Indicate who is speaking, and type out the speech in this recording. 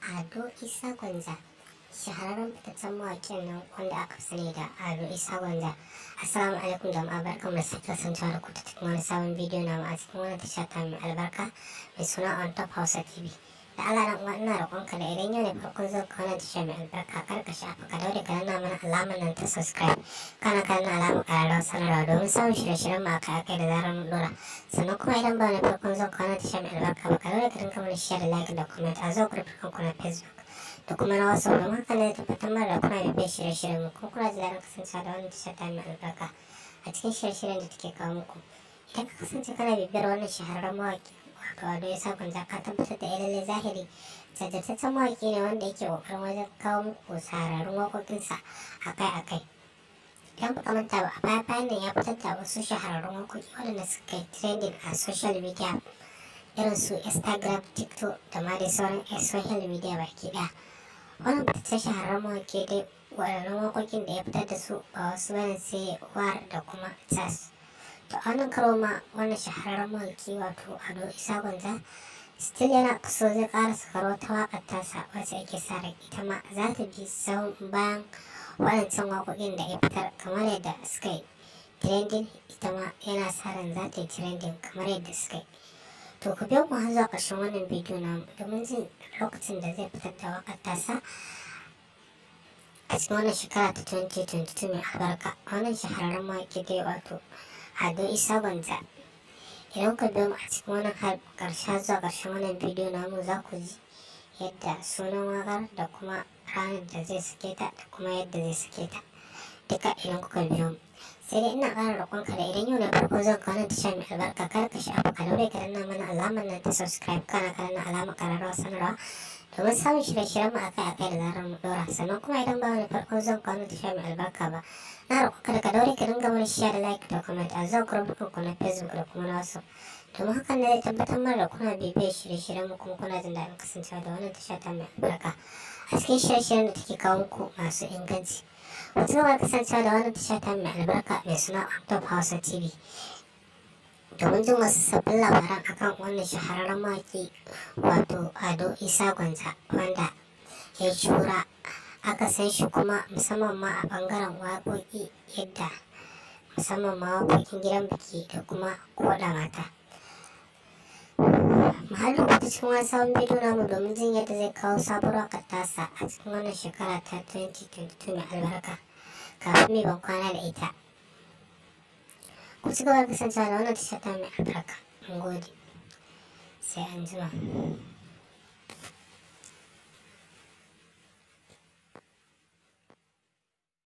Speaker 1: Ado Isa Gwanja, shahararren fitaccen mawaƙin nan wanda aka fi sani da Ado Isa Gwanja. Assalamu alaikum jama'a, barkanmu da sake kasancewa da ku ta cikin wani sabon bidiyo namu a cikin wannan tasha ta mai albarka mai suna On Top Hausa TV. Da Allah dan uwa, ina roƙonka da idan yau ne farkon zuwa ka wannan tasha mai albarka, kar ka shafa, ka daure ka danna mana alamar nan ta subscribe, kana ka danna alamar ƙararrawar sanarwa domin samun shirye-shiryen mu akai-akai da zarar mun ɗora. Sannan kuma idan ba ne farkon zuwa ka wannan tasha mai albarka ba, ka daure ka dinga mana share da like da comment a zuwa group ɗinku na Facebook da kuma na WhatsApp, domin haka ne tabbatar mana da kuna bibiyar shirye-shiryen mu kuma kuna jin daɗin kasancewa da wannan tasha ta mai albarka a cikin shirye-shiryen da take kawo muku. Idan ka kasance kana bibiyar wannan shahararren mawaƙi, wato Ado Isa Gwanja, ka tabbatar da lallai zahiri jajirtaccen mawaƙi ne wanda yake ƙoƙarin wajen kawo muku shahararrun waƙoƙinsa akai-akai. Idan ba manta ba, a baya bayan nan ya fitar da wasu shahararrun waƙoƙi waɗanda suka yi trending a social media irin su Instagram, TikTok da ma dai sauran social media baki ɗaya. Wannan fitaccen shahararren mawaƙi dai, waɗannan waƙoƙin da ya fitar da su ba wasu bane sai War da kuma Jazz. To, a wannan karo ma wannan shahararren mawaƙi, wato Ado Isa Gwanja, still yana so zai ƙara sakar wata waƙar tasa wacce ake sa ran ita ma za ta bi sahun bayan waɗancan waƙoƙin da ya fitar. Kamar yadda suka yi trending, ita ma yana sa ran za ta yi trending kamar yadda suka yi. To, ku biyo mu har zuwa ƙarshen wannan bidiyo namu domin jin lokacin da zai fitar da waƙar tasa a cikin wannan shekara ta 2022 mai albarka. Wannan shahararren mawaƙi dai, wato Ado Isa Gwanja, idan ku biyo mu a cikin wannan har ƙarshe zuwa ƙarshen wannan bidiyo namu, za ku ji yadda sunan waƙar da kuma ranar da zai sake ta da kuma yadda zai sake ta duka idan kuka biyo mu. Sai dai ina ƙara roƙonka da idan yau ne farko zuwa ka wannan tasha mai albarka, kar ka sha'afa, ka daure ka danna mana alamar nan ta subscribe, kana ka danna alamar ƙararrawar sanarwa domin samun shirye-shiryen mu akai-akai da zarar mu ɗora. Sannan kuma idan ba wani farkon zuwan ka wannan tasha mai albarka ba, na roƙonka da ka daure ka dinga mana share da like da comment a zuwa group ɗinku na Facebook da kuma na WhatsApp, domin hakan ne zai tabbatar mana da kuna bibiyar shirye-shiryen mu kuma kuna jin daɗin kasancewa da wannan tasha ta mai albarka a cikin shirye-shiryen da take kawo muku masu inganci. Ku ci gaba da kasancewa da wannan tasha ta mai albarka mai suna On Top Hausa TV domin jin wasu sabbin labaran akan wannan shahararren mawaƙi, wato Ado Isa Gwanja, wanda ya shura aka san shi kuma musamman ma a ɓangaren waƙoƙi, yadda musamman ma waƙoƙin gidan biki da kuma koɗa mata. Mu haɗu ku ta cikin wani sabon bidiyo namu domin jin yadda zai kawo sabuwar waƙar tasa a cikin wannan shekara ta 2022 mai albarka kafin mai ban kwana da ita. Ku ci gaba da kasancewa da wannan tasha ta mai albarka. Mun gode, sai an jima.